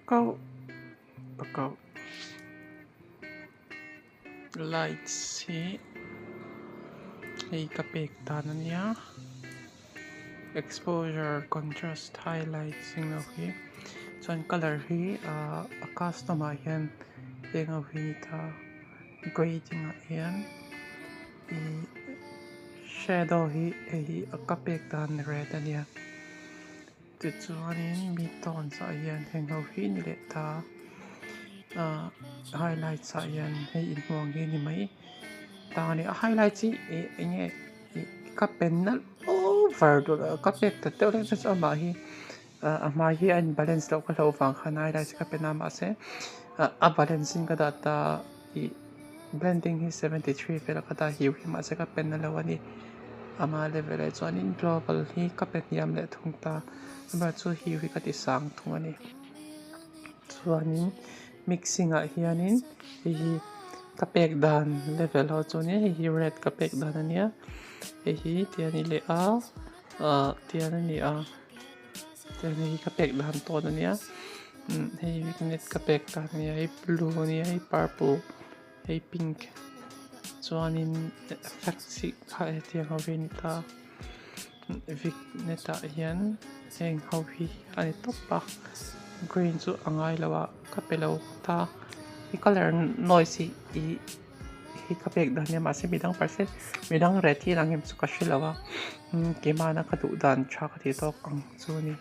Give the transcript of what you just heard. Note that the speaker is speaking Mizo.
Pakauh pakauh lights hi hei ka pek dan a nia exposure contrast highlights eng ho hi chuan colour hi ahh a custom ah hian eng ho hi a ni ta grading ah hian ihh shadow hi hei hi ka pek dan red a nia. Tichuanin midtones ah hian heng ho hi ni leh ta ah highlights ah hian hei inhmu ang hi a ni mai ta a ni a highlights hi ih eng nge ih ka pen nalh over duh loh ka pek ta deuh hlek chu amah hi ah a hmai hi a in balance loh ka hlauh vang khan highlights ka pen a mahse ah a balance in ka dah ta ih blending hi 73 vel a ka dah hue hi mahse ka pen na lo a ni. Ama level ah chuanin global hi ka pe hniam leh thung ta amaherawhchu hue hi ka ti sang thung a ni chuanin mixing ah hianin hei hi ka pek dan level ho chu nia hei hi red ka pek dan a nia hei hi ti a ni leh a ah tian a ni a tian hei hi ka pek dan tawn a nia hei hi ka pek dan a nia hei blue a nia hei purple. Hei pink chuanin effect chi kha hetiang ho hi a ni ta vignette ah hian heng ho hi a ni tawp a green chu a ngai lo a ka pe lo ta i colour noise hi ih hi ka pek dan nia mahse midang percent midang red hi an ang em chu ka hre lo a keimahna ka duh dan tha ka tih tawk ang chu a ni.